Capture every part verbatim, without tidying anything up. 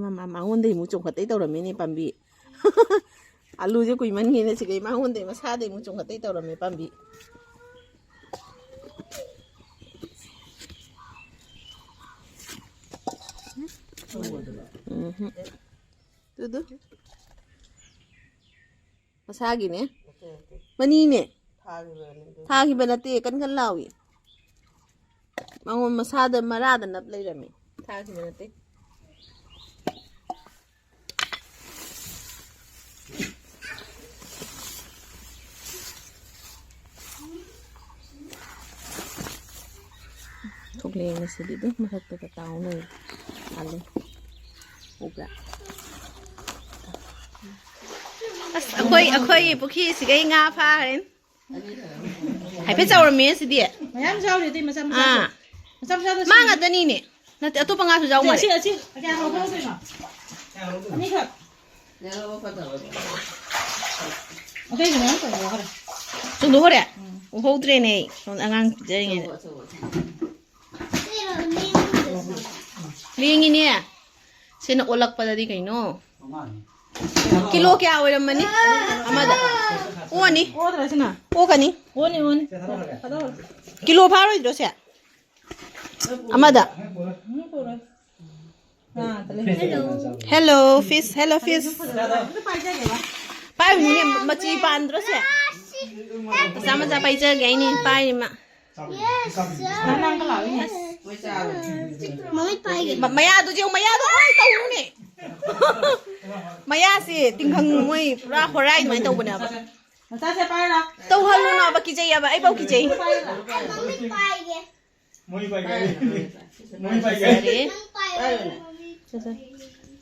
ꯃ-, ꯃ-, ꯃꯉꯣꯟꯗꯩ ꯑꯃꯨꯛ ꯆꯣꯡꯈꯠꯇꯩ ꯇꯧꯔꯝꯃꯤꯅꯦ ꯄꯥꯝꯕꯤ꯫ ꯑꯂꯨꯁꯦ ꯀꯨꯏꯃꯟꯒꯤꯅ ꯁꯤꯗꯩ ꯃꯉꯣꯟꯗꯩ ꯃꯁꯥꯗꯩ ꯑꯃꯨꯛ ꯆꯣꯡꯈꯠꯇꯩ ꯇꯧꯔꯝꯃꯦ ꯄꯥꯝꯕꯤ꯫ ꯎꯝꯍꯨꯝ꯫ ꯇꯨꯗꯨ꯫ ꯃꯁꯥꯒꯤꯅꯦ꯫ ꯅꯠꯇꯦ, ꯅꯠꯇꯦ꯫ ꯃꯅꯤꯅꯦ꯫ ꯊꯥꯈꯤꯕꯅꯤ ꯑꯗꯨ꯫ ꯊꯥꯈꯤꯕ ꯅꯠꯇꯦ, ꯀꯟ ꯀꯟ ꯂꯥꯎꯏ꯫ ꯃꯉꯣꯟ ꯃꯁꯥꯗ ꯃꯔꯥꯗ ꯅꯞ ꯂꯩꯔꯝꯃꯤ꯫ ꯊꯥꯈꯤꯕ ꯅꯠꯇꯦ꯫ ꯊꯣꯛꯂꯛꯑꯦ ꯉꯁꯤꯗꯤ ꯑꯗꯨꯝ ꯃꯊꯛꯇꯒ ꯇꯥꯎ ꯂꯩꯔꯦ꯫ ꯑꯂꯨ꯫ ꯎꯕ꯭ꯔꯥ? ꯑꯁ, ꯑꯩꯈꯣꯏ, ꯑꯩꯈꯣꯏꯒꯤ ꯄꯨꯈ꯭ꯔꯤꯁꯤꯒꯩ ꯉꯥ ꯐꯥꯈ꯭ꯔꯦ꯫ ꯍꯥꯏꯐꯦꯠ ꯆꯥꯎꯔꯝꯃꯦ ꯁꯤꯗꯤ꯫ ꯃꯌꯥꯝ ꯆꯥꯎꯔꯦ ꯑꯗꯨꯏ ꯃꯆꯥ ꯃꯆꯥꯁꯨ꯫ ꯑꯥ꯫ ꯃꯆꯥ ꯃꯆꯥꯗꯣ ꯃꯥ ꯁꯤ-, ꯉꯥꯛꯇꯅꯤꯅꯦ꯫ ꯅꯠꯇꯦ, ꯑꯇꯣꯞꯄ ꯉꯥꯁꯨ ꯌꯥꯎ ꯁꯤ, ꯃꯥꯜꯂꯦ꯫ ꯑꯁꯤ, ꯑꯁꯤ ꯀꯌꯥ ꯂꯧꯍꯧꯗꯣꯏꯅꯣ? ꯑꯅꯤꯈꯛ꯫ ꯑꯇꯩꯁꯨ ꯃꯌꯥꯝ ꯇꯧꯔꯒ꯫ ꯆꯣꯡꯊꯣꯛꯈ꯭ꯔꯦ? ꯎꯝ꯫ ꯎꯍꯧꯗ꯭ꯔꯦꯅꯦ ꯑꯩ꯫ ꯁꯣꯝꯗ ꯑꯉꯥꯡ ꯄꯤꯖꯔꯤꯉꯩꯗ꯫ ꯂꯦꯡꯉꯤꯅꯦ꯫ ꯁꯤꯅ ꯑꯣꯜꯂꯛꯄꯗꯗꯤ ꯀꯩꯅꯣ? ꯀꯤꯂꯣ ꯀꯌꯥ ꯑꯣꯏꯔꯝꯃꯅꯤ? ꯑꯃꯗ꯫ ꯑꯣꯅꯤ꯫ ꯑꯣꯗ꯭ꯔꯁꯤꯅ꯫ ꯑꯣꯀꯅꯤ꯫ ꯑꯣꯅꯤ, ꯑꯣꯅꯤ꯫ ꯊꯥꯗꯣꯛꯑꯣ꯫ ꯀꯤꯂꯣ ꯐꯥꯔꯣꯏꯗ꯭ꯔꯣ ꯁꯦ? ꯑꯃꯗ꯫ ꯎꯝ, ꯄꯨꯔꯣꯏ꯫ ꯑꯥ, ꯇꯜꯂꯦ꯫ Hello, fish. Hello, fish. ꯑꯝꯇ ꯄꯥꯏꯖꯒꯦꯕ꯫ ꯄꯥꯏꯔꯨꯅꯨꯅꯦ, ꯃꯆꯤ ꯄꯥꯟꯗ꯭ꯔꯣ ꯁꯦ? ꯃꯆꯥ ꯃꯆꯥ ꯄꯥꯏꯖꯒꯦ ꯍꯥꯏꯅꯦ, ꯄꯥꯏꯔꯤꯃ꯫ ꯅꯪ ꯅꯪꯒ ꯂꯥꯎꯏꯅꯦ꯫ ꯃꯃꯤꯠ ꯄꯥꯏꯒꯦ꯫ ꯃ-, ꯃꯌꯥꯗꯨ ꯌꯦꯡꯉꯨ, ꯃꯌꯥꯗꯣ ꯑꯥ ꯇꯧꯅꯨꯅꯦ꯫ ꯃꯌꯥꯁꯦ ꯇꯤꯡꯈꯪ ꯃꯣꯏ ꯄꯨꯔꯥ ꯍꯣꯔꯥꯏ ꯑꯗꯨꯃꯥꯏꯅ ꯇꯧꯕꯅꯦꯕ꯫ ꯃꯆꯥꯁꯦ ꯄꯥꯏꯔꯣ꯫ ꯇꯧꯍꯜꯂꯨꯅꯣꯕ, ꯀꯤꯖꯩꯌꯦꯕ, ꯑꯩꯐꯧ ꯀꯤꯖꯩ꯫ ꯄꯥꯏꯔꯣ꯫ ꯑꯩ ꯃꯃꯤꯠ ꯄꯥꯏꯒꯦ꯫ ꯃꯣꯏ ꯄꯥꯏꯒꯦ꯫ ꯃꯣꯏ ꯄꯥꯏꯒꯦ꯫ ꯐꯖꯔꯦ꯫ ꯅꯪ ꯄꯥꯏꯌꯣ, ꯄꯥꯏꯌꯣꯅꯦ꯫ ꯃꯃꯤꯠ ꯁꯦ, ꯁꯦ꯫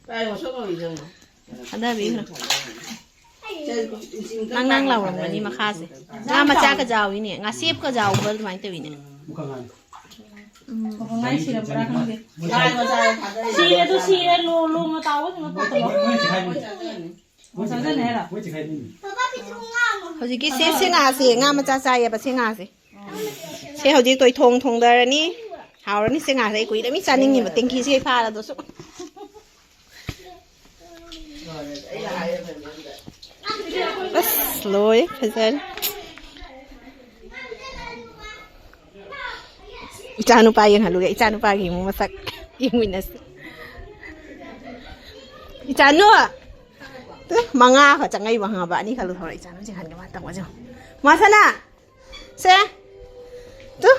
ꯄꯥꯏꯌꯣ, ꯁꯣꯝ ꯃꯃꯤꯠ ꯆꯪꯉꯣ꯫ ꯊꯥꯗꯕꯤꯈ꯭ꯔꯣ꯫ ꯁꯦ, ꯏꯁꯤꯡ ꯅꯪ ꯅꯪ ꯀꯪꯅ ꯂꯥꯎꯔꯝꯒꯅꯤ ꯊꯥꯗꯔꯤ꯫ ꯃꯈꯥꯁꯦ꯫ ꯉꯥ ꯃꯆꯥꯒ ꯌꯥꯎꯏꯅꯦ, ꯉꯥ ꯁꯦꯞꯀ ꯌꯥꯎꯕ ꯑꯗꯨꯃꯥꯏꯅ ꯇꯧꯋꯤꯅꯦ꯫ ꯃꯨꯛꯈ ꯉꯥꯏ꯫ ꯎꯝ꯫ ꯃꯨꯛꯈ ꯉꯥꯏ ꯁꯤꯔꯕ꯭ꯔꯥ ꯈꯪꯗꯦ꯫ ꯉꯥ ꯃꯆꯥ ꯊꯥꯗꯔꯤ꯫ ꯁꯤꯔꯦ ꯑꯗꯨ ꯁꯤꯔꯦ, ꯂꯣ-, ꯂꯣꯡꯅ ꯇꯥꯎꯕꯁꯤꯡꯗꯣ ꯄꯨꯊꯣꯛꯑꯣ꯫ ꯃꯣꯏ ꯆꯤꯈꯥꯏꯗꯣꯏꯅꯤ꯫ ꯃꯣꯏ ꯆꯥꯖꯅꯤ ꯍꯥꯏꯔꯣ? ꯃꯣꯏ ꯆꯤꯈꯥꯏꯗꯣꯏꯅꯤ꯫ ꯄꯥꯄꯥ ꯄꯤꯊꯣꯛ ꯉꯥ ꯑꯃ꯫ ꯍꯧꯖꯤꯛꯀꯤ ꯁꯦ, ꯁꯦ ꯉꯥꯁꯦ, ꯉꯥ ꯃꯆꯥ ꯆꯥꯏꯌꯦꯕ ꯁꯦ ꯉꯥꯁꯦ꯫ ꯁꯦ ꯍꯧꯖꯤꯛ ꯇꯣꯏꯊꯣꯡ ꯊꯣꯡꯗꯔꯅꯤ꯫ ꯍꯥꯎꯔꯅꯤ ꯁꯦ ꯉꯥꯁꯦ꯫ ꯑꯩ ꯀꯨꯏꯔꯦ ꯃꯤ ꯆꯥꯅꯤꯡꯉꯤꯕ ꯇꯦꯡꯀꯤꯁꯤꯒꯩ ꯐꯥꯔꯗꯨꯁꯨ꯫ ꯑꯁ, ꯂꯣꯏꯔꯦ, ꯐꯖꯔꯦ꯫ ꯏꯆꯥ ꯅꯨꯄꯥ ꯌꯦꯡꯍꯜꯂꯨꯒꯦ, ꯏꯆꯥ ꯅꯨꯄꯥꯒꯤ ꯑꯃꯨꯛ ꯃꯁꯛ ꯌꯦꯡꯃꯤꯟꯅꯁꯤ꯫ ꯏꯆꯥꯅꯨ! ꯇꯨ, ꯃꯉꯥ ꯈꯛ ꯆꯪꯉꯛꯏꯕ, ꯈꯪꯉꯕ? ꯑꯅꯤ ꯈꯛ ꯂꯧꯊꯣꯔꯛꯑꯦ, ꯏꯆꯥꯅꯨ ꯆꯤꯡꯍꯟꯒꯦ, ꯃꯥ ꯇꯧꯕꯁꯦ ꯌꯦꯡꯉꯨ꯫ ꯃꯥꯁꯅꯥ! ꯁꯦ! ꯇꯨ,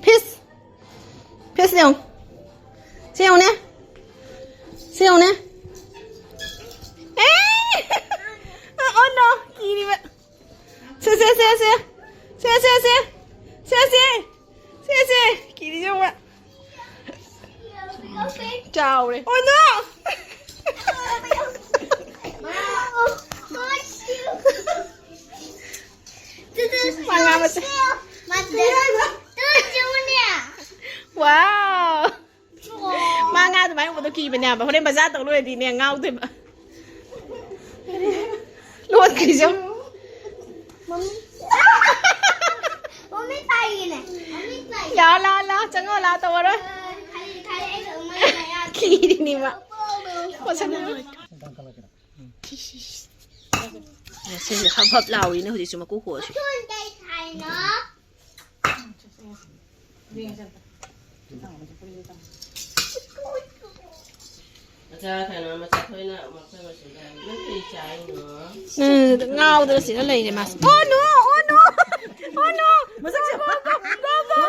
ꯐꯤꯁ! ꯐꯤꯁ ꯌꯦꯡꯉꯨ꯫ ꯁꯤ ꯌꯦꯡꯉꯨꯅꯦ꯫ ꯁꯤ ꯌꯦꯡꯉꯨꯅꯦ꯫ ꯑꯦ! ꯑꯣ ꯅꯣ! ꯀꯤꯔꯤꯕ꯫ ꯁꯦ, ꯁꯦ, ꯁꯦ, ꯁꯦ꯫ ꯁꯦ, ꯁꯦ, ꯁꯦ꯫ ꯁꯦ, ꯁꯦ꯫ ꯁꯦ, ꯁꯦ꯫ ꯀꯤꯔꯤ ꯌꯦꯡꯉꯨ꯫ ꯆꯥꯎꯔꯦ꯫ ꯑꯣ ꯅꯣ! ꯃꯉꯥ ꯃꯆꯥ꯫ ꯋꯥꯎ! ꯃꯥ ꯉꯥ ꯑꯗꯨꯃꯥꯏꯅ ꯎꯕꯗꯣ ꯀꯤꯕꯅꯦ ꯍꯥꯏꯕ꯫ ꯍꯣꯔꯦꯟ ꯕꯖꯥꯔ ꯇꯧ ꯂꯣꯏꯔꯗꯤꯅꯦ, ꯉꯥꯎꯗꯣꯏꯕ꯫ ꯂꯣꯠꯈ꯭ꯔꯤꯁꯦ ꯌꯦꯡꯉꯨ꯫ ꯃꯝꯃꯤ ꯄꯥꯏꯌꯦꯅꯦ꯫ ꯃꯝꯃꯤ ꯄꯥꯏ꯫ ꯂꯥꯛꯑꯣ, ꯂꯥꯛꯑꯣ, ꯂꯥꯛꯑꯣ꯫ ꯆꯪꯉꯛꯑꯣ, ꯂꯥꯛꯑꯣ, ꯇꯧꯔꯔꯣꯏ꯫ ꯈꯥꯏ, ꯈꯥꯏ, ꯑꯩ ꯃꯌꯥ꯫ ꯀꯤꯔꯤꯅꯤ ꯃꯥ꯫ ꯃꯁꯛ ꯉꯁꯤꯁꯦ ꯍꯞ ꯍꯞ ꯂꯥꯎꯔꯤꯅꯦ ꯍꯧꯖꯤꯛꯁꯨ ꯃꯀꯨ ꯈꯣꯛꯑꯁꯨ꯫ ꯃꯆꯥ ꯀꯩꯅꯣ, ꯃꯆꯥ ꯊꯣꯏꯅ ꯃꯈꯣꯏ ꯃꯆꯨꯗ ꯅꯪ ꯀꯔꯤ ꯆꯥꯏꯅꯣ? ꯎꯝ, ꯉꯥꯎꯗꯅ ꯁꯤꯗ ꯂꯩꯔꯦ ꯃꯥꯁꯦ꯫ Oh no! Oh no! Oh no! ꯃꯁꯛꯁꯦ go, go, go, go,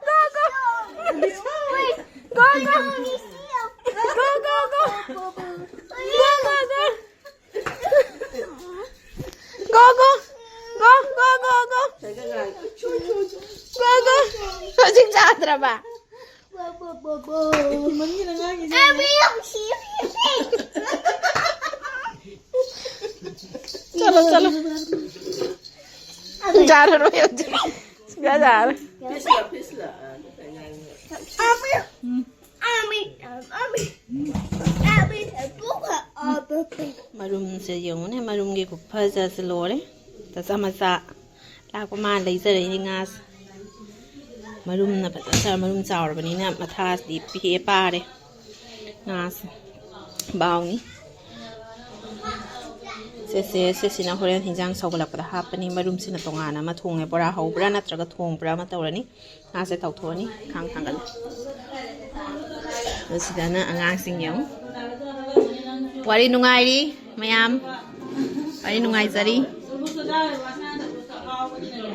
go, go, go. Go, go. Go, go, go. Go, go, go. Go, go. Go, go, go, go, go. Go, go. ꯍꯧꯖꯤꯛ ꯆꯥꯗ꯭ꯔꯕ? ꯆꯠꯂꯣ, ꯆꯠꯂꯣ꯫ ꯌꯥꯔꯔꯣꯏ ꯍꯧꯖꯤꯛ꯫ ꯁꯨꯡꯌꯥ ꯌꯥꯔꯔꯣꯏ꯫ ꯃꯔꯨꯝꯁꯦ ꯌꯦꯡꯉꯨꯅꯦ, ꯃꯔꯨꯝꯒꯤ ꯈꯨꯐꯖꯁꯦ ꯂꯣꯏꯔꯦ꯫ ꯃꯆꯥ ꯃꯆꯥ ꯂꯥꯛꯄ ꯃꯥꯅ ꯂꯩꯖꯔꯛꯏꯅꯦ ꯉꯥꯁꯦ꯫ ꯃꯔꯨꯝꯅ ꯐꯖꯅ ꯆꯥꯎꯔ-, ꯃꯔꯨꯝ ꯆꯥꯎꯔꯕꯅꯤꯅ ꯃꯊꯥꯁꯤꯗꯤ ꯄꯤꯛꯑꯦ ꯄꯥꯔꯦ꯫ ꯉꯥꯁꯦ ꯕꯥꯎꯅꯤ꯫ ꯁꯦ, ꯁꯦ, ꯁꯤꯁꯤꯅ ꯍꯣꯔꯦꯟ ꯍꯤꯟꯖꯥꯡ ꯁꯧꯒꯠꯂꯛꯄꯗ ꯍꯥꯞꯄꯅꯤ꯫ ꯃꯔꯨꯝꯁꯤꯅ ꯇꯣꯉꯥꯟꯅ ꯑꯃ ꯊꯣꯡꯉꯦ꯫ ꯕꯣꯔꯥ ꯍꯧꯕ꯭ꯔꯥ ꯅꯠꯇ꯭ꯔꯒ ꯊꯣꯡꯕ꯭ꯔꯥ ꯑꯃ ꯇꯧꯔꯅꯤ꯫ ꯉꯥꯁꯦ ꯇꯧꯊꯣꯛꯑꯅꯤ꯫ ꯈꯥꯡ ꯊꯥꯡꯒꯠꯂꯦ꯫ ꯑꯗꯨ ꯁꯤꯗꯅ ꯑꯉꯥꯡꯁꯤꯡ ꯌꯦꯡꯉꯨ꯫ ꯋꯥꯔꯤ ꯅꯨꯡꯉꯥꯏꯔꯤ ꯃꯌꯥꯝ꯫ ꯋꯥꯔꯤ ꯅꯨꯡꯉꯥꯏꯖꯔꯤ꯫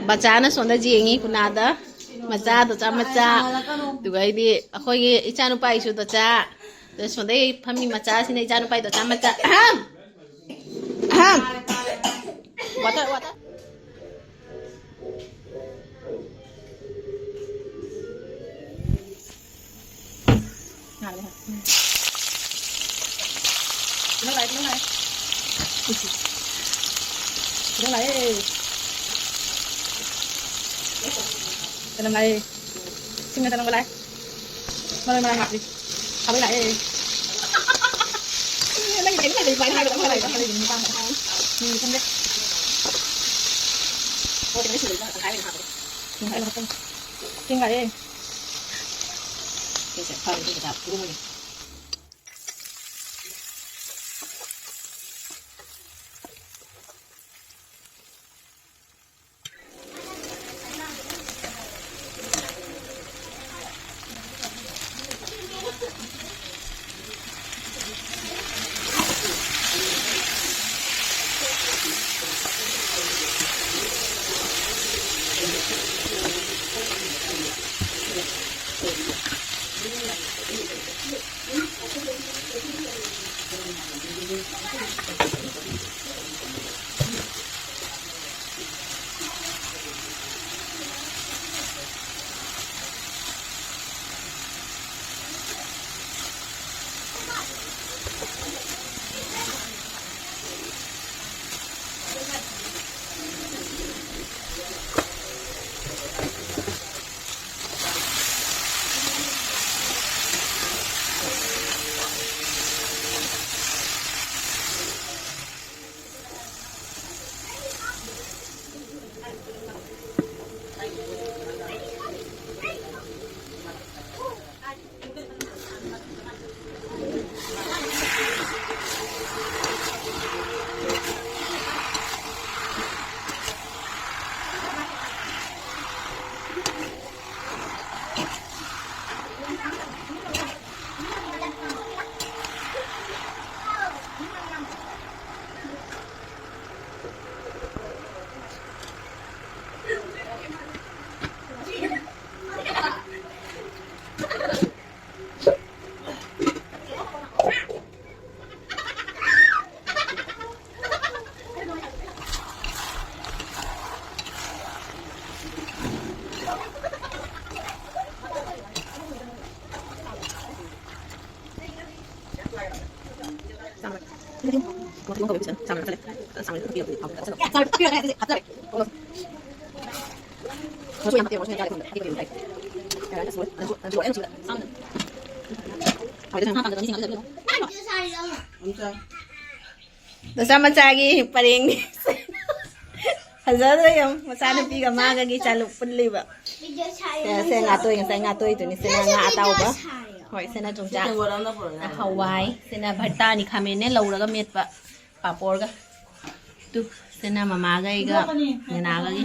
ꯕꯆꯥꯅ ꯁꯣꯝꯗ ꯌꯦꯡꯉꯤ ꯀꯨꯅꯥꯗ꯫ ꯃꯆꯥ ꯗꯣꯆꯥ ꯃꯆꯥ꯫ ꯑꯗꯨꯒ ꯑꯩꯗꯤ ꯑꯩꯈꯣꯏꯒꯤ ꯏꯆꯥꯅꯨꯄꯥꯒꯤꯁꯨ ꯗꯣꯆꯥ꯫ ꯑꯗꯨ ꯁꯣꯝꯗꯩ ꯐꯝꯃꯤ ꯃꯆꯥꯁꯤꯅ ꯏꯆꯥꯅꯨꯄꯥꯒꯤ ꯗꯣꯆꯥ ꯃꯆꯥ꯫ ꯑꯍꯝ! ꯑꯍꯝ! Water, water. ꯇꯤꯜꯍꯧ ꯂꯥꯛꯑꯦ, ꯇꯤꯜꯍꯧ ꯂꯥꯛꯑꯦ꯫ ꯇꯤꯜꯍꯧ ꯂꯥꯛꯑꯦ꯫ ꯆꯅꯝ ꯂꯥꯛꯑꯦ꯫ ꯁꯤꯡꯒ ꯆꯅꯝꯒ ꯂꯥꯛꯑꯦ꯫ ꯃꯔꯣꯏ ꯃꯔꯥꯡ ꯍꯥꯞꯄꯤ꯫ ꯈꯥꯕꯩ ꯂꯥꯛꯑꯦ꯫ ꯅꯪꯒꯤ ꯀꯩꯅꯣ ꯂꯩꯕ ꯍꯥꯏꯔꯒ ꯑꯃ ꯂꯩꯕ ꯑꯃ ꯂꯩꯕꯅꯤ ꯅꯨꯄꯥ ꯑꯃ꯫ ꯎꯝ, ꯈꯪꯗꯦ꯫ ꯑꯣ, ꯀꯩꯅꯣ ꯁꯤꯡꯖꯨ ꯇꯪꯈꯥꯏ ꯑꯣꯏꯅ ꯍꯥꯞꯄꯒꯦ꯫ ꯎꯝ, ꯀꯩꯅꯣ ꯍꯥꯞꯄꯅꯤ꯫ ꯁꯤꯡ ꯂꯥꯛꯑꯦ꯫ ꯁꯤꯡꯁꯦ ꯐꯔꯦ, ꯁꯤꯡꯁꯦ ꯆꯥꯕ꯫ ꯏꯔꯨꯝꯃꯒꯦ꯫ ꯃꯆꯥ ꯃꯆꯥꯒꯤ ꯄꯔꯦꯡꯅꯤ꯫ ꯐꯖꯗ꯭ꯔꯣ ꯌꯦꯡꯉꯨ, ꯃꯆꯥꯅꯨꯄꯤꯒ ꯃꯥꯒꯒꯤ ꯆꯥꯂꯨꯛ ꯄꯨꯜꯂꯤꯕ꯫ ꯁꯦ, ꯁꯦ ꯉꯥꯇꯣꯏ, ꯉꯁꯥꯏ ꯉꯥꯇꯣꯏꯗꯨꯅꯤ꯫ ꯁꯤꯅ ꯉꯥ ꯑꯇꯥꯎꯕ꯫ ꯍꯣꯏ, ꯁꯤꯅ ꯆꯣꯡꯆꯥꯛ꯫ ꯍꯋꯥꯏ꯫ ꯁꯤꯅ ꯚꯔꯇꯥꯅꯤ, ꯈꯥꯃꯦꯟꯅꯦ ꯂꯧꯔꯒ ꯃꯦꯠꯄ꯫ ꯄꯥꯄꯣꯔꯒ꯫ ꯇꯨ, ꯁꯤꯅ ꯃꯃꯥꯒ ꯑꯩꯒ ꯅꯦꯅꯥꯒꯒꯤ꯫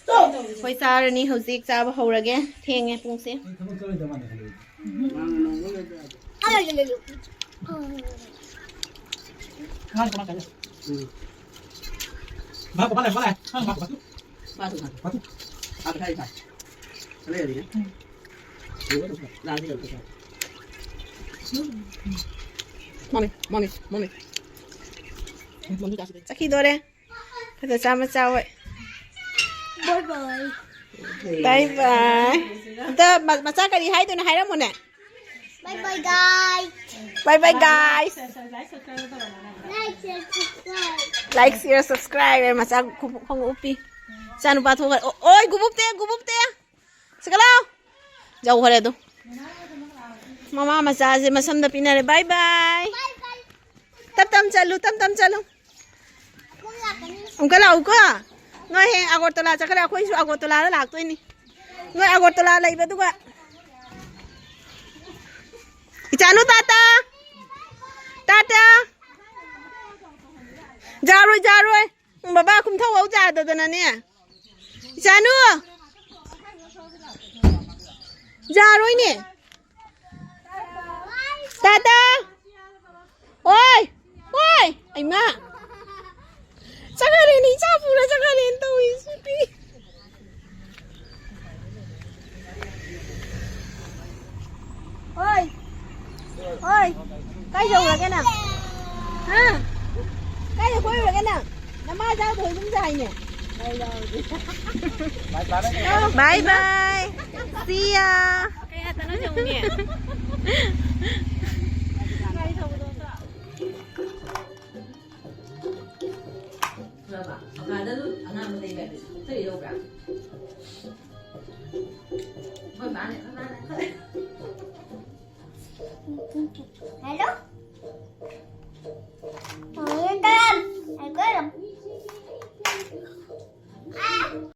ꯑꯩꯈꯣꯏ ꯆꯥꯔꯅꯤ ꯍꯧꯖꯤꯛ, ꯆꯥꯕ ꯍꯧꯔꯒꯦ꯫ ꯊꯦꯡꯉꯦ ꯄꯨꯡꯁꯦ꯫ ꯆꯠꯈꯤꯗꯣꯔꯦ꯫ ꯈꯔ ꯆꯥꯝꯃ ꯆꯥꯎꯋꯦ꯫ Bye bye. ꯑꯝꯇ ꯃ-, ꯃꯆꯥ ꯀꯔꯤ ꯍꯥꯏꯗꯣꯏꯅꯣ ꯍꯥꯏꯔꯝꯃꯨꯅꯦ꯫ Bye bye, guys. Bye bye, guys. Like, share, subscribe. Like, share, subscribe. ꯃꯆꯥ ꯈꯣꯡꯎꯞ, ꯈꯣꯡꯎꯞ ꯎꯞꯄꯤ꯫ ꯏꯆꯥꯅꯨꯄꯥ ꯊꯣꯛꯈ꯭ꯔꯦ꯫ ꯑꯣ, ꯑꯣꯏ, ꯒꯨꯕꯨꯞꯇꯦ, ꯒꯨꯕꯨꯞꯇꯦ꯫ ꯁꯤꯀꯂꯥꯎ꯫ ꯌꯧꯈ꯭ꯔꯦ ꯑꯗꯨ꯫ ꯃꯃꯥ ꯃꯆꯥꯁꯦ ꯃꯁꯝꯗ ꯄꯤꯅꯔꯦ꯫ Bye bye. ꯇꯞ ꯇꯞ ꯆꯠꯂꯨ, ꯇꯞ ꯇꯞ ꯆꯠꯂꯨ꯫ ꯑꯃꯨꯛꯀ ꯂꯥꯛꯎꯀꯣ꯫ ꯅꯣꯏ ꯍꯌꯦꯡ ꯑꯒꯔꯇꯂꯥ ꯆꯠꯈ꯭ꯔꯦ, ꯑꯩꯈꯣꯏꯁꯨ ꯑꯒꯔꯇꯂꯥꯗ ꯂꯥꯛꯇꯣꯏꯅꯤ꯫ ꯅꯣꯏ ꯑꯒꯔꯇꯂꯥ ꯂꯩꯕꯗꯨꯒ꯫ ꯏꯆꯥꯅꯨ ꯇꯥꯇꯥ꯫ ꯇꯥꯇꯥ꯫ ꯌꯥꯔꯣꯏ, ꯌꯥꯔꯣꯏ꯫ ꯎꯝ, ꯕꯕꯥ ꯀꯨꯝꯊꯧ ꯍꯧ ꯌꯥꯗꯗꯅꯅꯦ꯫ ꯏꯆꯥꯅꯨ! ꯌꯥꯔꯣꯏꯅꯦ꯫ ꯇꯥꯇꯥ! ꯑꯣꯏ! ꯑꯣꯏ! ꯑꯩꯃꯥ! ꯆꯠꯈ꯭ꯔꯦꯅꯦ, ꯏꯆꯥ ꯄꯨꯔ ꯆꯠꯈ꯭ꯔꯦꯅꯦ ꯇꯧꯔꯤꯁꯤꯗꯤ꯫ ꯍꯣꯏ꯫ ꯍꯣꯏ꯫ ꯀꯥꯏ ꯌꯧꯔꯒꯦ ꯅꯪ? ꯍꯥ? ꯀꯥꯏꯗ ꯀꯣꯏꯔꯨꯔꯒꯦ ꯅꯪ? ꯅꯃꯥ ꯆꯥ ꯊꯣꯏꯒꯨꯝꯁꯦ ꯍꯥꯏꯅꯦ꯫ Bye bye. See ya. ꯀꯌꯥꯗꯅꯣ ꯌꯦꯡꯉꯨꯅꯦ꯫ ꯌꯧꯕ꯭ꯔꯥ?